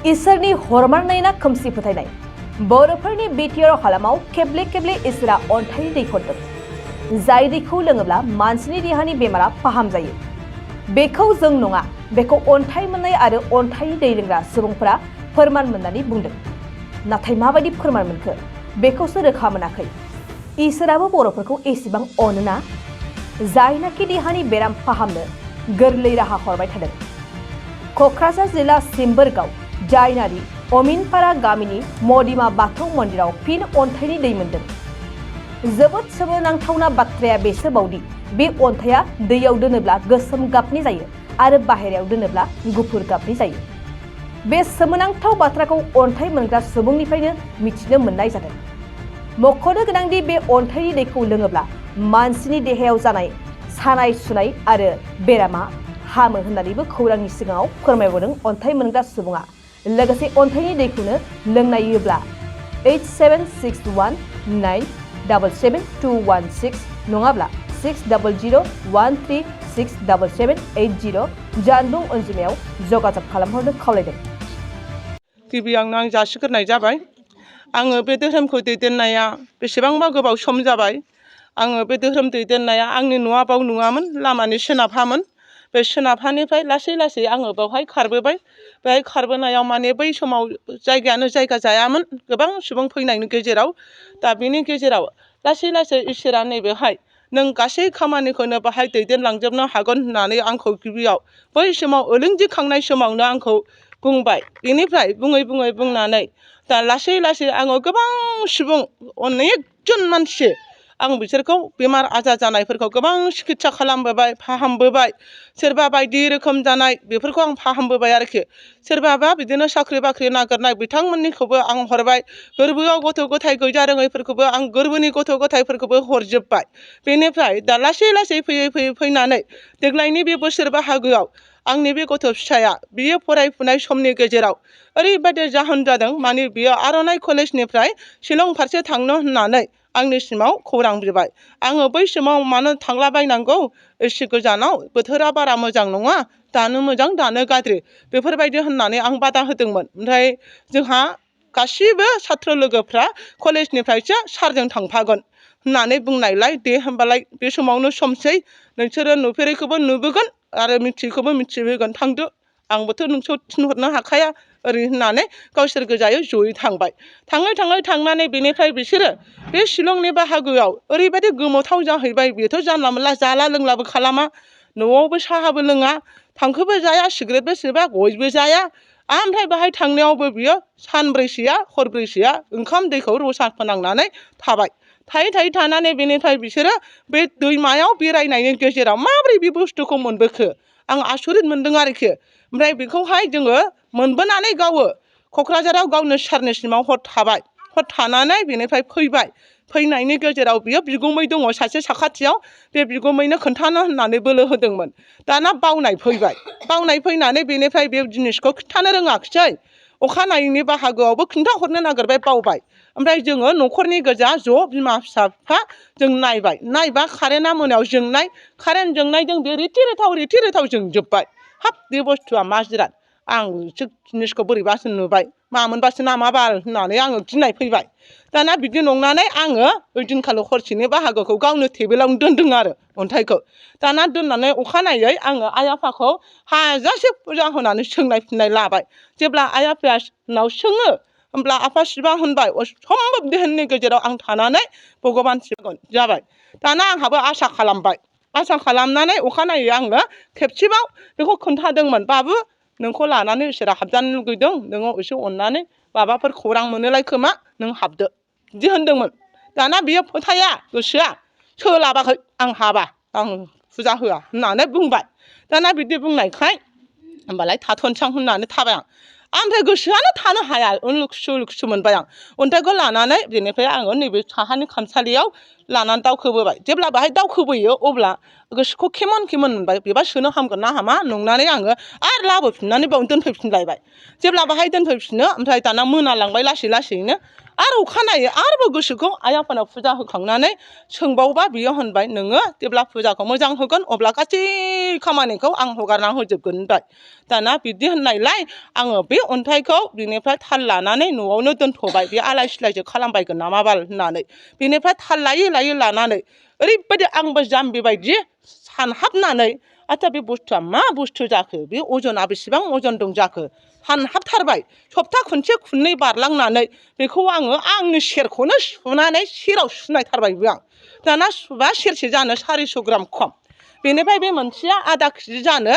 इसोरनि हरमारनाय ना खोमसि फोथायनाय बर'फोरनि बिटिआर हालामाव खेबले खेबले इसोरा अन्थाइनि दै हरदों जाय दैखौ लोङोब्ला मानसिनि देहानि बेमारा फाहाम जायो बेखौ जों नङा बेखौ अन्थाइ मोननाय आरो अन्थाइनि दै लोंग्रा सुबुंफोरा फोरमान मोननानै बुंदों नाथाय माबायदि फोरमान मोनखो बेखौसो रोखा मोनाखै इसोराबो बर'फोरखौ एसेबां अनोना जायनाखि देहानि बेराम फाहामनो गोरलै राहा हरबाय थादों क'क्राझार जिल्ला सिम्बोरगाव जायनारि अमिनपारा गामिनि मदिमा बाथौ मन्दिराव फिन अन्थाइनि दै मोनदों जोबोद सोमोनांथावना बाथ्राया बेसोबावदि बे अन्थाइया दैयाव दोनोब्ला गोसोम गाबनि जायो आरो बाहेरायाव दोनोब्ला गुफुर गाबनि जायो बे सोमोनांथाव बाथ्राखौ अन्थाइ मोनग्रा सुबुंनिफ्रायनो मिथिनो मोननाय जादों मख'नो गोनांदि बे अन्थाइनि दैखौ लोङोब्ला मानसिनि देहायाव जानाय सानाय सुनाय आरो बेरामा हामो होननानैबो खौरांनि सिगाङाव फोरमायबावदों अन्थाइ मोनग्रा सुबुङा लोगोसे अन्थाइनि दैखौनो लोंनायोब्ला 8761977216 नङाब्ला 6001367780 जानबुं अनजिमायाव जगाजग खालामहरनो खावलायदों। गिबियावनो आं जासिग्रोनाय जाबाय आङो बे धोरोमखौ दैदेननाया बेसेबांबा गोबाव सम जाबाय आङो बे धोरोम दैदेननाया आंनि न'आ बाव नङामोन लामानि सोनाबहामोन बे सोनाबहानिफ्राय लासै लासै आङो बावहाय खारबोबाय बेहाय खारबोनायाव माने बै समाव जायगायानो जायगा जायामोन गोबां सुबुं फैनायनि गेजेराव दा बेनि गेजेराव लासै लासै इसोरा नैबेहाय नों गासै खामानिखौनो बाहाय दैदेनलांजोबनो हागोन होननानै आंखौ गिबियाव बै समाव ओलोंजिखांनाय समावनो आंखौ बुंबाय बेनिफ्राय बुङै बुङै बुंनानै दा लासै लासै आङो गोबां सुबुं अनेकजन मानसि आं बिसोरखौ बेमार आजार जानायफोरखौ गोबां सिकित्सा खालामबोबाय फाहामबोबाय सोरबा बायदि रोखोम जानाय बेफोरखौ आं फाहामबोबाय आरोखि सोरबाबा बिदिनो साख्रि बाख्रि नागिरनाय बिथांमोननिखौबो आं हरबाय गोरबोआव गथ' गथाय गैजा रोङैफोरखौबो आं गोरबोनि गथ' गथायफोरखौबो हरजोबबाय बेनिफ्राय दा लासै लासै फैयै फैयै फैनानै देग्लायनि बे बोसोर बाहागोआव आंनि बे गथ' फिसाया बियो फरायफुनाय समनि गेजेराव ओरैबायदि जाहोन जादों माने बियो आर'नाइ कलेजनिफ्राय शिलं फारसे थांनो होननानै आंनिसिमाव खौरां बिबाय आङो बै समाव मानो थांलाबायनांगौ एसे गोजानाव बोथोरा बारा मोजां नङा दानो मोजां दानो गाज्रि बेफोरबायदि होननानै आं बादा होदोंमोन ओमफ्राय जोंहा गासिबो साथ्र लोगोफ्रा कलेजनिफ्रायसो सारजों थांफागोन होननानै बुंनायलाय दे होमबालाय बे समावनो समसै नोंसोरो नुफेरैखौबो नुबोगोन आरो मिथियैखौबो मिथिबोगोन थांदो आंबोथ' नोंसोर थिनहरनो हाखाया ओरै होननानै गावसोर गोजायै जयै थांबाय थाङै थाङै थांनानै बेनिफ्राय बिसोरो बे शिलंनि बाहागोआव ओरैबायदि गोमोथाव जाहैबाय बेथ' जानला मोनला जाला लोंलाबो खालामा न'आवबो साहाबो लोङा थांखोबो जाया सिगारेटबो सोबा गयबो जाया ओमफ्राय बाहाय थांनायावबो बियो सानब्रैसोया हरब्रैसोया ओंखाम दैखौ रसा फोनांनानै थाबाय थायै थायै थानानै बेनिफ्राय बिसोरो बे दैमायाव बेरायनायनि गेजेराव माबोरै बे बुस्थुखौ मोनबोखो आं आसरित मोनदों आरोखि ओमफ्राय बेखौहाय जोङो मोनबोनानै गावो क'क्राझाराव गावनो सारनिसिमाव हर थाबाय हर थानानै बेनिफ्राय फैबाय फैनायनि गेजेराव बियो बिगुमै दङ सासे साखाथियाव बे बिगुमैनो खोन्थानो होननानै बोलो होदोंमोन दाना बावनाय फैबाय बावनाय फैनानै बेनिफ्राय बे जिनिसखौ खिन्थानो रोङाखिसै अखानायैनि बाहागोआवबो खिन्थाहरनो नागिरबाय बावबाय ओमफ्राय जोङो न'खरनि गोजा ज' बिमा फिसा जों नायबा कारेन्टआ मोनायाव जोंनाय कारेन्ट जोंनायजों बे रिथि रिथाव जोंजोबबाय हाब बे बुस्थुआ मा जिराद आं जिनिसखौ बोरैबासो नुबाय मामोनबासो नामा बाल होननानै आङो गिनाय फैबाय दाना बिदि नंनानै आङो ओइदिनखालि हरसेनि बाहागोखौ गावनो टेबोलावनो दोनदों आरो अन्थाइखौ दाना दोननानै अखानायै आङो आइ आफाखौ हाजासे फुजा होनानै सोंनाय फिननाय लाबाय जेब्ला आइ आफानाव सोङो होमब्ला आफा शिबा होनबाय असम्भब देहानि गेजेराव आं थानानै भगबान सिबिगोन जाबाय दाना आंहाबो आसा खालामबाय आसा खालामनानै अखानायै आङो खेबसेबाव बेखौ खोन्थादोंमोन बाबु नोंखौ लानानै इसोरा हाबजानो लुगैदों नोङो एसे अननानै माबाफोर खौरां मोनोलाय खोमा नों हाबदो बिदि होनदोंमोन दाना बियो फोथाया गोसोआ सोलाबाखै आं हाबा आं फुजा होआ होननानै बुंबाय दाना बिदि बुंनायखाय होमबालाय थाथ'नोसां होननानै थाबाय आं ओमफ्राय गोसोआनो थानो हाया लुखुसु लुखुसु मोनबाय आं अन्थाइखौ लानानै बेनिफ्राय आङो नैबे साहानि खामसालियाव लानानै दावखोबोबाय जेब्ला बाहाय दावखोबोयो अब्ला गोसोखौ केमन मोनबाय बेबा सोनो हामगोन ना हामा नंनानै आङो आरो लाबोफिननानै बावनो दोनफैफिनलायबाय जेब्ला बाहाय दोनफैफिनो ओमफ्राय दाना मोनालांबाय लासैनो आरो अखानायै आरोबाव गोसोखौ आइ आफानाव फुजा होखांनानै सोंबावबा बियो होनबाय नोङो जेब्ला फुजाखौ मोजां होगोन अब्ला गासै खामानिखौ आं हगारना होजोबगोन होनबाय दाना बिदि होननायलाय आङो बे अन्थाइखौ बिनिफ्राय थाल लानानै न'आवनो दोनथ'बाय बे आलाय सिलायसो खालामबायगोन नामा बाल होननानै बिनिफ्राय थाल लायै लानानै ओरैबायदि आंबो जाम्बि बायदि सानहाबनानै आच्छा बे बुस्थुआ मा बुस्थु जाखो बे अजना बेसेबां अजन दं जाखो सानहाबथारबाय सप्ता खनसे खननै बारलांनानै बेखौ आङो आंनि सेरखौनो सुनानै सेराव सुनायथारबायबो आं दाना सुबा सेरसे जानो 400 ग्राम खम बेनिफ्राय बे मोनसेया आधा केजि जानो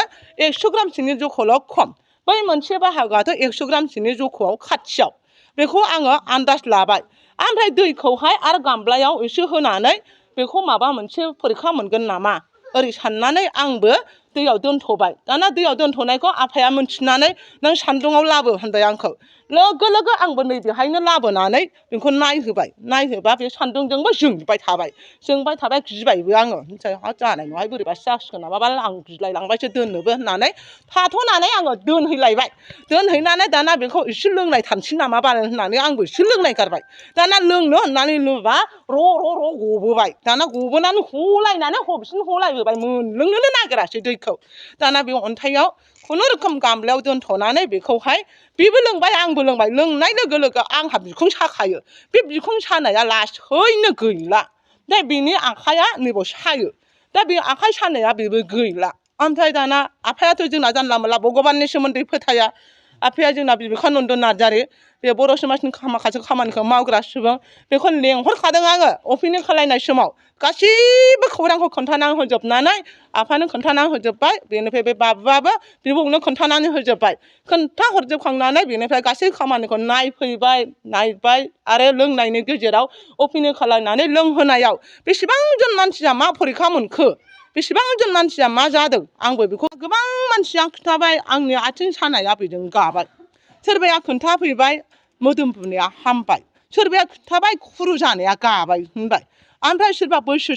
100 ग्रामसोनि जख'ल' खम बै मोनसे बाहागोआथ' 100 ग्रामसोनि जख'आव खाथियाव बेखौ आङो आन्दाज लाबाय ओमफ्राय दैखौहाय आरो गामब्लायाव एसे होनानै बेखौ माबा मोनसे फरिखा मोनगोन नामा ओरै साननानै आंबो दैयाव दोनथ'बाय दाना दैयाव दोनथ'नायखौ आफाया मोनथिनानै नों सान्दुङाव लाबो होनबाय आंखौ लोगो आंबो नैबेहायनो लाबोनानै बेखौ नायहोबा बे सान्दुंजोंबो जोंबाय थाबाय गिबायबो आङो हा जानाय नङाहाय बोरैबासो जासिगोन नामाबाल आं गिलायलांबायसो दोननोबो होननानै थाथ'नानै आङो दोनहैलायबाय दोनहैनानै दाना बेखौ एसे लोंनाय थानोसै नामा बाल होननानै आंबो एसे लोंनाय गारबाय दाना लोंनो होननानै लुबा र' गबोबाय दाना गबोनानै हलायनानै हबसिन हलायबोबाय मोनलोंनोनो नागिरासै दैखौ दाना बे अन्थाइयाव खुनुरुखुम गामलायाव दोनथ'नानै बेखौहाय बेबो लोंबाय आंबो लोंबाय लोंनाय लोगो आंहा बिखुं साखायो बे बिखुं सानाया लासैनो गैला दा बिनि आखाइया नैबाव सायो दा बे आखाइ सानाया बेबो गैला ओमफ्राय दाना आफायाथ' जोंना जानला मोनला भगबाननि सोमोन्दै फोथाया आफाया जोंना बिबेकानन्द नार्जारि बे बर' समाजनि माखासे खामानिखौ मावग्रा सुबुं बेखौ लेंहरखादों आङो अपेनिं खालायनाय समाव गासैबो खौरांखौ खोन्थानानै होजोबनानै आफानो खोन्थानानै होजोबबाय बेनिफ्राय बे बाबुआबो बिबौनो खोन्थानानै होजोबबाय खोन्था हरजोबखांनानै बेनिफ्राय गासै खामानिखौ नायबाय आरो लोंनायनि गेजेराव अपेनिं खालायनानै लोंहोनायाव बेसेबांजन मानसिया मा फरिखा मोनखो बेसेबांजन मानसिया मा जादों आंबो बेखौ गोबां मानसिया खिन्थाबाय आंनि आथिं सानाया बेजों गाबाय सोरबाया खोन्थाफैबाय मोदोम बुनाया हामबाय सोरबाया खिन्थाबाय खुरु जानाया गाबाय होनबाय ओमफ्राय सोरबा बैसो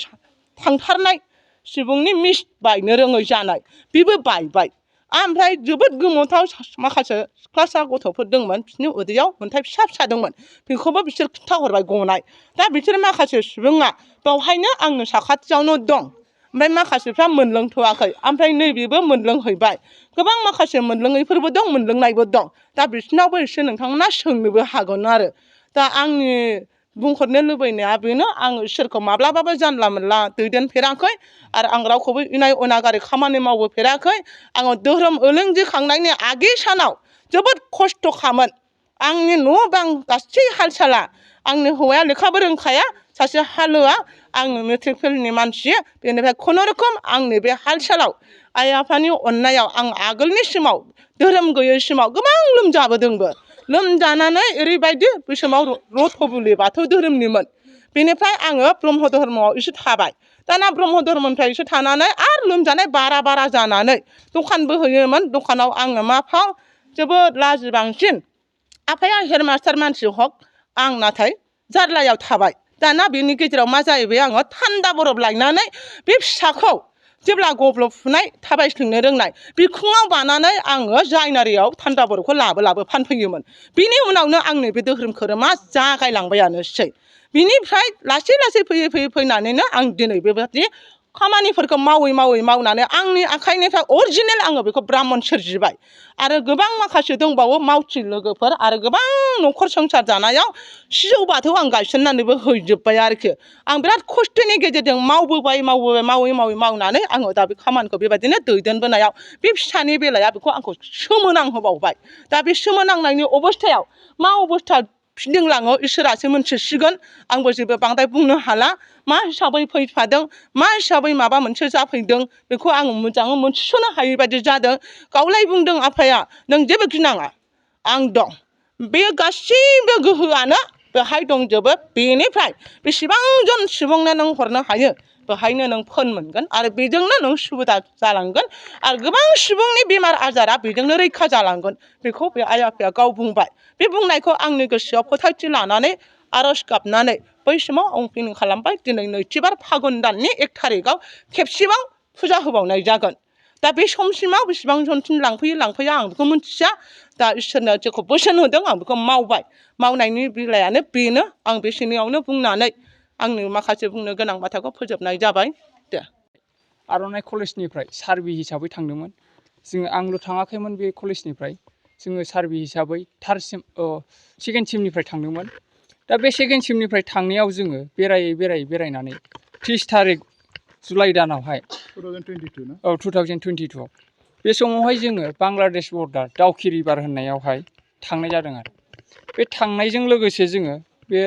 थांथारनाय सुबुंनि मिस बायनो रोङै जानाय बेबो बायबाय ओमफ्राय जोबोद गोमोथाव माखासे सिख्लासा गथ'फोर दंमोन बिसोरनि उदैयाव अन्थाइ फिसा दंमोन बेखौबो बिसोर खिन्थाहरबाय गनाय दा बिसोर माखासे सुबुङा बेवहायनो आंनो साखाथियावनो दं ओमफ्राय माखासेफ्रा मोनलोंथ'वाखै ओमफ्राय नैबेबो मोनलोंहैबाय गोबां माखासे मोनलोङैफोरबो दं मोनलोंनायबो दं दा बिसोरनावबो एसे नोंथांमोना सोंनोबो हागोन आरो दा आंनि बुंहरनो लुबैनाया बेनो आङो इसोरखौ माब्लाबाबो जानला मोनला दैदेनफेराखै आरो आं रावखौबो इनाय अनागारि खामानि मावबोफेराखै आङो धोरोम ओलोंगिखांनायनि आगि सानाव जोबोद खस्थ'खामोन आंनि न' बां गासै हाल साला आंनि हौवाया लेखाबो रोंखाया सासे हालुवा आङो मेट्रिक फेलनि मानसि बेनिफ्राय खुनुरुखुम आंनि बे हाल सालाव आइ आफानि अननायाव आं आगोलनि समाव धोरोम गैयै समाव गोबां लोमजाबोदोंबो लोमजानानै ओरैबायदि बे समाव रथ'बुलि बाथौ धोरोमनिमोन बेनिफ्राय आङो ब्रह्म धर्मआव एसे थाबाय दाना ब्रह्म धर्मनिफ्राय एसे थानानै आरो लोमजानाय बारा जानानै दखानबो होयोमोन दखानाव आङो मा फाव जोबोद लाजिबांसिन आफाया हेडमास्टार मानसि हक आं नाथाय जार्लायाव थाबाय दाना बेनि गेजेराव मा जाहैबाय आङो थान्दा बरफ लायनानै बे फिसाखौ जेब्ला गब्ल' फुनाय थाबायस्लिंनो रोंनाय बिखुङाव बानानै आङो जायनारियाव थान्दा बरफखौ लाबो फानफैयोमोन बिनि उनावनो आंनि बे धोरोम खोरोमा जागायलांबायानोसै बिनिफ्राय लासै फैनानैनो आं दिनै बेबायदि खामानिफोरखौ मावनानै आंनि आखाइनिफ्राय अरिजिनेल आङो बेखौ ब्राह्मण सोरजिबाय आरो गोबां माखासे दंबावो मावथि लोगोफोर आरो गोबां न'खर संसार जानायाव सिजौ बाथौ आं गायसननानैबो हैजोब्बाय आरोखि आं बिराद खस्थ'नि गेजेरजों मावबोबाय मावनानै आङो दा बे खामानिखौ बेबायदिनो दैदेनबोनायाव बे फिसानि बेलाया बेखौ आंखौ सोमोनांहोबावबाय दा बे सोमोनांनायनि अबस्थायाव मा अबस्था फिदिंलाङो इसोरासो मोनथिसिगोन आंबो जेबो बांद्राय बुंनो हाला मा हिसाबै फैफादों मा हिसाबै माबा मोनसे जाफैदों बेखौ आं मोजाङै मोनथिस'नो हायै बायदि जादों गावलाय बुंदों आफाया नों जेबो गिनाङा आं दं बे गासैबो गोहोआनो बेहाय दंजोबो बेनिफ्राय बेसेबांजन सुबुंनो नों हरनो हायो बेहायनो नों फोन मोनगोन आरो बेजोंनो नों सुबिदा जालांगोन आरो गोबां सुबुंनि बेमार आजारा बेजोंनो रैखा जालांगोन बेखौ बे आइ आफाया गाव बुंबाय बे बुंनायखौ आंनि गोसोआव फोथायथि लानानै आर'ज गाबनानै बै समाव आं फिनिं खालामबाय दिनै नैथिबार फागुन दाननि 1 थारिखआव खेबसेबाव फुजा होबावनाय जागोन दा बे समसिमाव बेसेबां जनसिम लांफैया आं बेखौ मिथिया दा इसोरनो जेखौ बोसोन होदों आं बेखौ मावबाय मावनायनि बेलायानो बेनो आं बेसेनियावनो बुंनानै आंनि माखासे बुंनो गोनां बाथ्राखौ फोजोबनाय जाबाय दे आर'नाइ कलेजनिफ्राय सार्भे हिसाबै थांदोंमोन आंल' थाङाखैमोन बे कलेजनिफ्राय जोङो सार्भे हिसाबै सेकेन्ड सेमनिफ्राय थांदोंमोन दा बे सेकेन्ड सेमनिफ्राय थांनायाव जोङो बेरायनानै 30 थारिख जुलाइ दानावहाय 2022 ना 2022 बे समावहाय जोङो बांलादेश बर्डार दाउखि रिभार होननायावहाय थांनाय जादों आरो बे थांनायजों लोगोसे जोङो बे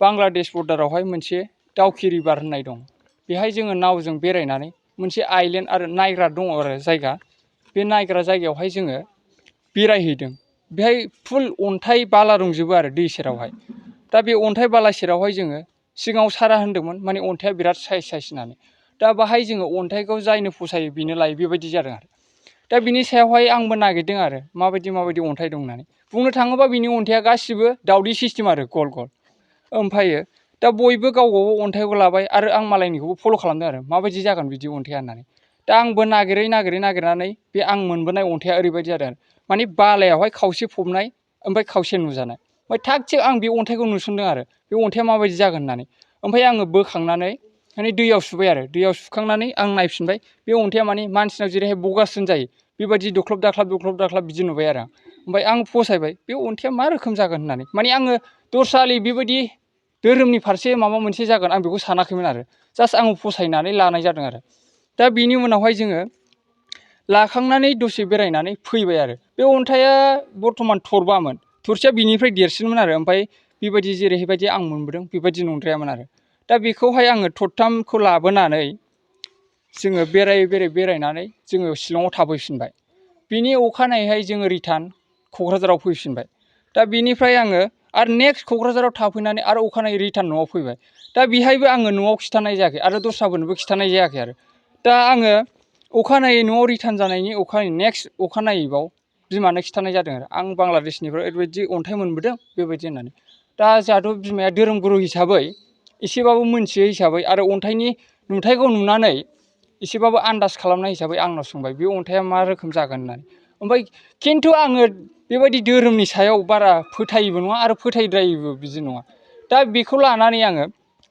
बांलादेश बर्डारावहाय मोनसे दाउखि रिभार होननाय दं बेहाय जोङो नावजों बेरायनानै मोनसे आइलेन्ड आरो नायग्रा दङ आरो जायगा बे नायग्रा जायगायावहाय जोङो बेरायहैदों बेहाय फुल अन्थाइ बाला दंजोबो आरो दै सेरावहाय दा बे अन्थाइ बाला सेरावहाय जोङो सिगाङाव सारा होनदोंमोन माने अन्थाइया बिराद साइज होननानै दा बाहाय जोङो अन्थाइखौ जायनो फसायो बेनो लायो बेबायदि जादों आरो दा बिनि सायावहाय आंबो नागिरदों आरो माबायदि अन्थाइ दं होननानै बुंनो थाङोबा बिनि अन्थाइया गासिबो दावदै सिस्टेम आरो गल गल ओमफ्रायो दा बयबो गावबागाव अन्थाइखौ लाबाय आरो आं मालायनिखौबो फल' खालामदों आरो माबायदि जागोन बिदि अन्थाइया होननानै दा आंबो नागिरनानै बे आं मोनबोनाय अन्थाइया ओरैबायदि जादों माने बालायावहाय खावसे फबनाय ओमफ्राय खावसे नुजानाय ओमफ्राय थाग थिग आं बे अन्थाइखौ नुसनदों आरो बे अन्थाइया माबायदि जागोन होननानै ओमफ्राय आङो बोखांनानै माने दैयाव सुबाय आरो दैयाव सुखांनानै आं नायफिनबाय बे अन्थाइया माने मानसिनाव जेरैहाय बगास्रोन जायो बेबायदि दख्लब दाख्लाब बिदि नुबाय आरो ओमफ्राय आं फसायबाय बे अन्थाइया मा रोखोम जागोन होननानै माने आङो दस्रालि बेबायदि धोरोमनि फारसे माबा मोनसे जागोन आं बेखौ सानाखैमोन आरो जास्ट आङो फसायनानै लानाय जादों आरो दा बिनि उनावहाय जोङो लाखांनानै दसे बेरायनानै फैबाय आरो बे अन्थाइया बर्थमान थरसेया बिनिफ्राय देरसिनमोन आरो ओमफ्राय बेबायदि जेरैबायदि आं मोनबोदों बेबायदि नंद्रायामोन आरो दा बेखौहाय आङो थरथामखौ लाबोनानै जोङो बेरायनानै जोङो शिलंआव थाफैफिनबाय बिनि अखानायैहाय जोङो रिटार्न क'क्राझाराव फैफिनबाय दा बिनिफ्राय आङो आरो नेक्स्ट क'क्राझाराव थाफैनानै आरो अखानायै रिटार्न न'आव फैबाय दा बेहायबो आङो न'आव खिन्थानाय जायाखै आरो दस्राफोरनोबो खिन्थानाय जायाखै आरो दा आङो अखानायै न'आव रिटार्न जानायनि नेक्स्ट अखानायैबाव बिमानो खिन्थानाय जादों आरो आं बांलादेशनिफ्राय ओरैबायदि अन्थाइ मोनबोदों बेबायदि होननानै दा जोंहाथ' बिमाया धोरोम गुरु हिसाबै एसेबाबो मोनथियो हिसाबै आरो अन्थाइनि नुथायखौ नुनानै एसेबाबो आन्दाज खालामनाय हिसाबै आंनाव सोंबाय बे अन्थाइया मा रोखोम जागोन होननानै ओमफ्राय खिन्थु आङो बेबायदि धोरोमनि सायाव बारा फोथायिबो नङा आरो फोथायद्रायिबो बिदि नङा दा बेखौ लानानै आङो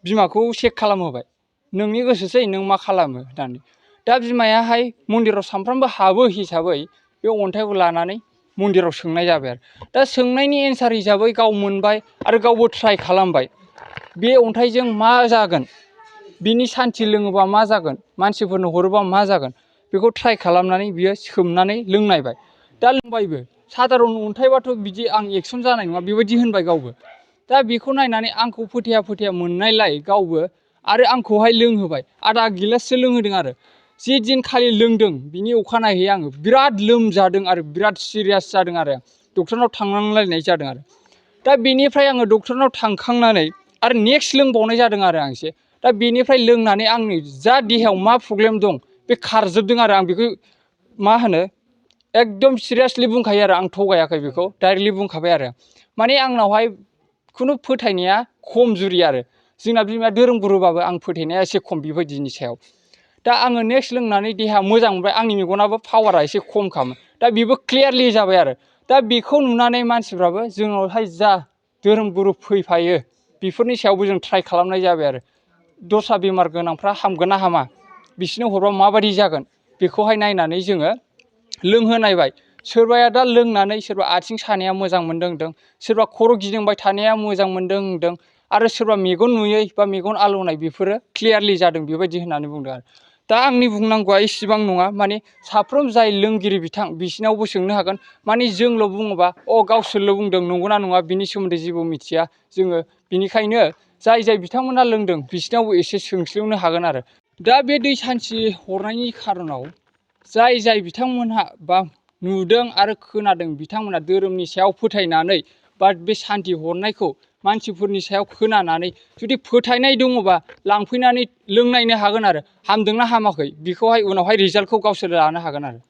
बिमाखौ चेक खालामहोबाय नोंनि गोसोसै नों मा खालामो होननानै दा बिमायाहाय मन्दिराव सानफ्रामबो हाबो हिसाबै बे अन्थाइखौ लानानै मन्दिराव सोंनाय जाबाय आरो दा सोंनायनि एन्सार हिसाबै गाव मोनबाय आरो गावबो ट्राइ खालामबाय बे अन्थाइजों मा जागोन बिनि सान्थि लोङोबा मा जागोन मानसिफोरनो हरोबा मा जागोन बेखौ ट्राइ खालामनानै बियो सोमनानै लोंनायबाय दा लोंबायबो साधारन अन्थाइबाथ' बिदि आं एक्सन जानाय नङा बेबायदि होनबाय गावबो दा बेखौ नायनानै आंखौ फोथाया मोननायलाय गावबो आरो आंखौहाय लोंहोबाय आधा गिलाससो लोंहोदों आरो जे दिनखालि लोंदों बिनि अखानायै आङो बिराद लोमजादों आरो बिराद सिरियास जादों आरो डक्टरनाव थांनांलायनाय जादों आरो दा बेनिफ्राय आङो डक्टरनाव थांखांनानै आरो नेक्स्ट लोंबावनाय जादों आरो आं एसे दा बेनिफ्राय लोंनानै आंनि जा देहायाव मा प्रब्लेम दं बे खारजोबदों आरो आं बेखौ मा होनो एकदम सिरियासलि बुंखायो आरो आं थगायाखै बेखौ डाइरेक्टलि बुंखाबाय आरो माने आंनावहाय खुनु फोथायनाया खमजुरि आरो जोंना बिमाया धोरोम गुरुबाबो आं फोथायनाया एसे खम बेबायदिनि सायाव दा आङो नेक्स्ट लोंनानै देहा मोजां मोनबाय आंनि मेगनाबो पावारा एसे खमखामोन दा बेबो क्लियारलि जाबाय आरो दा बेखौ नुनानै मानसिफ्राबो जोंनावहाय जा धोरोम गुरु फैफायो बेफोरनि सायावबो जों ट्राइ खालामनाय जाबाय आरो दस्रा बेमार गोनांफ्रा हामगोन ना हामा बिसोरनो हरबा माबायदि जागोन बेखौहाय नायनानै जोङो लोंहोनायबाय सोरबाया दा लोंनानै सोरबा आथिं सानाया मोजां मोनदों सोरबा खर' गिदिंबाय थानाया मोजां मोनदों आरो सोरबा मेगन नुयै बा मेगन आलौनाय बेफोरो क्लियारलि जादों बेबायदि होननानै बुंदों आरो दा आंनि बुंनांगौआ इसेबां नङा माने साफ्रोम जाय लोंगिरि बिथां बिसिनावबो सोंनो हागोन माने जोंल' बुङोबा गावसोरल' बुंदों नंगौना नङा बिनि सोमोन्दै जेबो मिथिया जोङो बिनिखायनो जाय बिथांमोना लोंदों बिसिनावबो एसे सोंस्लिउनो हागोन आरो दा बे दै सान्थि हरनायनि खारनाव जाय बिथांमोनहा बा नुदों आरो खोनादों बिथांमोना धोरोमनि सायाव फोथायनानै बा बे सान्थि हरनायखौ मानसिफोरनि सायाव खोनानानै जुदि फोथायनाय दङबा लांफैनानै लोंनायनो हागोन आरो हामदोंना हामाखै बेखौहाय उनावहाय रिजाल्टखौ गावसोर लानो हागोन आरो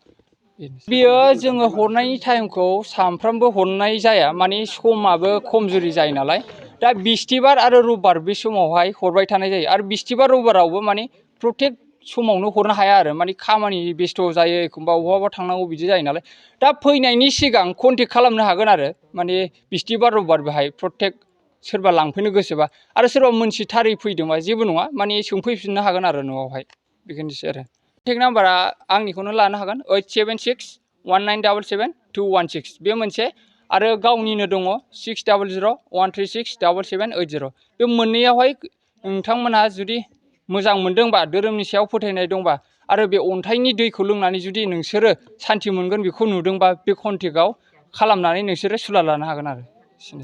बेयो जोङो हरनायनि टाइमखौ सानफ्रामबो हरनाय जाया माने समाबो खमजुरि जायो नालाय दा बिस्थिबार आरो रबिबार बे समावहाय हरबाय थानाय जायो आरो बिस्थिबार रबिबारावबो माने प्रत्येक समावनो हरनो हाया आरो माने खामानि बेस्थ' जायो एखमबा बहाबा थांनांगौ बिदि जायो नालाय दा फैनायनि सिगां कन्टेक्ट खालामनो हागोन आरो माने बिस्थिबार रबिबार बेहाय प्रत्येक सोरबा लांफैनो गोसोबा आरो सोरबा मोनथिथारै फैदोंबा जेबो नङा माने सोंफैफिननो हागोन आरो न'आवहाय बेखिनिसै आरो कन्टेक्ट नाम्बारा आंनिखौनो लानो हागोन 8761977216 बे मोनसे आरो गावनिनो दङ 6001367778 बे मोननैयावहाय नोंथांमोनहा जुदि मोजां मोनदोंबा धोरोमनि सायाव फोथायनाय दंबा आरो बे अन्थाइनि दैखौ लोंनानै जुदि नोंसोरो सान्ति मोनगोन बेखौ नुदोंबा बे कन्टेक्टआव खालामनानै नोंसोरो सुला लानो हागोन आरो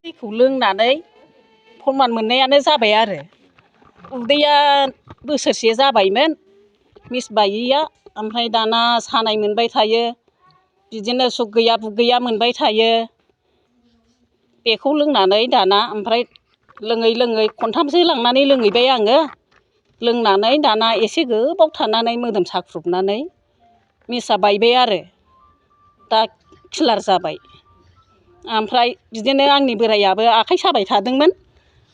दैखौ लोंनानै फोरमान मोननायानो जाबाय आरो उदैया बोसोरसे जाबायमोन मिस बायैया ओमफ्राय दाना सानाय मोनबाय थायो बिदिनो सुख गैया बुख गैया मोनबाय थायो बेखौ लोंनानै दाना ओमफ्राय लोङै लोङै खनथामसो लांनानै लोंहैबाय आङो लोंनानै दाना एसे गोबाव थानानै मोदोम साख्रुबनानै मिसआ बायबाय आरो दा क्लियार जाबाय ओमफ्राय बिदिनो आंनि बोराइयाबो आखाइ साबाय थादोंमोन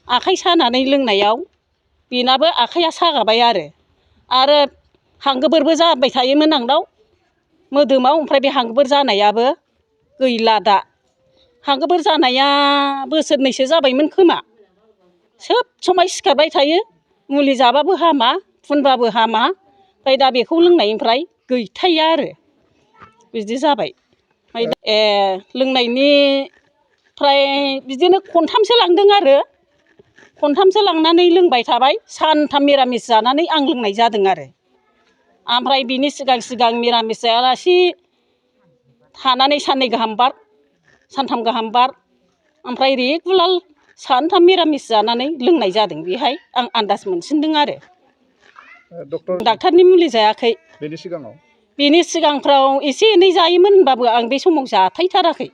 आखाइ सानानै लोंनायाव बेनाबो आखाइया सागाबाय आरो हांगोबोरबो जाबाय थायोमोन आंनाव मोदोमाव ओमफ्राय बे हांगोबोर जानायाबो गैला दा हांगोबोर जानाया बोसोरनैसो जाबायमोन खोमा सोब समाय सिखारबाय थायो मुलि जाबाबो हामा फुनबाबो हामा ओमफ्राय दा बेखौ लोंनायनिफ्राय गैथाया आरो बिदि जाबाय लोंनायनिफ्राय बिदिनो खनथामसो लांदों आरो खनथामसो लांनानै लोंबाय थाबाय सानथाम मिरामिस जानानै आं लोंनाय जादों आरो ओमफ्राय बिनि सिगां मिरामिस जायालासे थानानै साननै गाहाम बार सानथाम गाहाम बार ओमफ्राय रेगुलार सानथाम मिरामिस जानानै लोंनाय जादों बेहाय आं आन्दाज मोनसिनदों आरो डाक्टारनि मुलि जायाखै बेनि सिगांफ्राव एसे एनै जायोमोन होनबाबो आं बे समाव जाथायथाराखै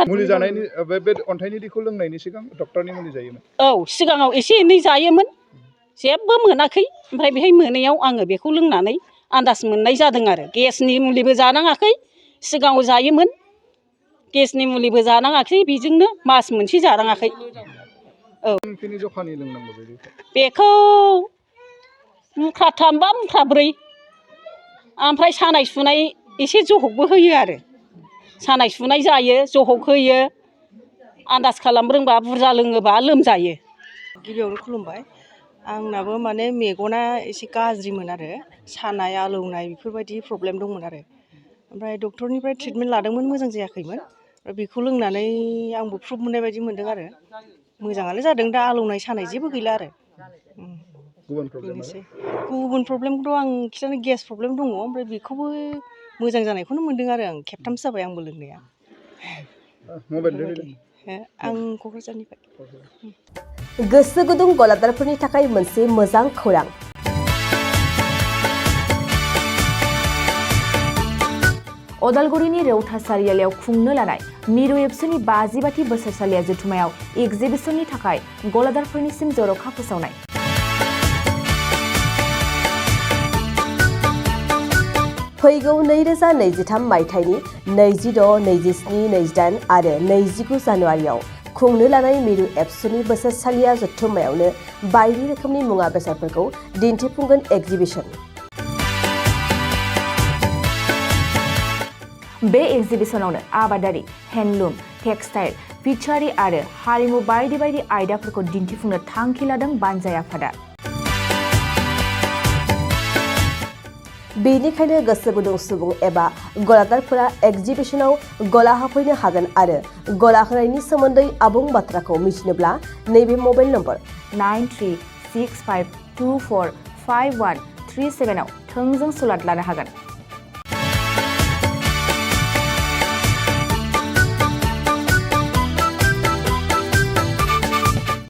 मुलि जानायनि बे अन्थाइनि दैखौ लोंनायनि सिगां डक्टरनि मुलि जायोमोन औ सिगाङाव एसे एनै जायोमोन जेबो मोनाखै ओमफ्राय बेहाय मोनैयाव आङो बेखौ लोंनानै आन्दाज मोननाय जादों आरो गेसनि मुलिबो जानाङाखै सिगाङाव जायोमोन गेसनि मुलिबो जानाङाखै बेजोंनो मास मोनसे जानाङाखै औ जखानि लोंनांगौ बेखौ मुख्राथाम बा मुख्राब्रै ओमफ्राय सानाय सुनाय एसे जहगबो होयो आरो सानाय सुनाय जायो जहग होयो आन्दाज खालाम रोंबा बुरजा लोङोबा लोमजायो गिबियावनो खुलुमबाय आंनाबो माने मेगना एसे गाज्रिमोन आरो सानाय आलौनाय बेफोरबायदि प्रब्लेम दंमोन आरो ओमफ्राय डक्टरनिफ्राय ट्रिटमेन्ट लादोंमोन मोजां जायाखैमोन बेखौ लोंनानै आंबो प्रुफ मोननाय बायदि मोनदों आरो मोजाङानो जादों दा आलौनाय सानाय जेबो गैला आरो बेनोसै गुबुन प्रब्लेमखौथ' आं खिन्थानो गेस प्रब्लेम दङ ओमफ्राय बेखौबो मोजां जानायखौनो मोनदों आरो आं खेबथामसो जाबाय आंबो लोंनाया आं क'क्राझारनिफ्राय गोसो गुदुं गलादारफोरनि थाखाय मोनसे मोजां खौरां अदालगुरिनि रौता सारियालियाव खुंनो लानाय मिरु एबसुनि 50 बोसोरसालिया जथुमायाव एगजिबिसननि थाखाय गलादारफोरनिसिम जर'खा फोसावनाय फैगौ 2023 मायथाइनि 26, 27, 28 आरो 29 जानुवारियाव खुंनो लानाय मिरु एबसुनि बोसोरसालिया जथुमायावनो बायदि रोखोमनि मुवा बेसादफोरखौ दिन्थिफुंगोन एगजिबिसन बे एगजिबिसनावनो आबादारि हेन्डलुम टेक्सटाइल फिचारि आरो हारिमु बायदि बायदि आयदाफोरखौ दिन्थिफुंनो थांखि लादों बानजाय आफादा बेनिखायनो गोसो गुदुं सुबुं एबा गलादारफोरा एगजिबिसनाव गला होफैनो हागोन आरो गला होनायनि सोमोन्दै आबुं बाथ्राखौ मिथिनोब्ला नैबे मबाइल नम्बर 9365245137 आव थोंजों सुलाद लानो हागोन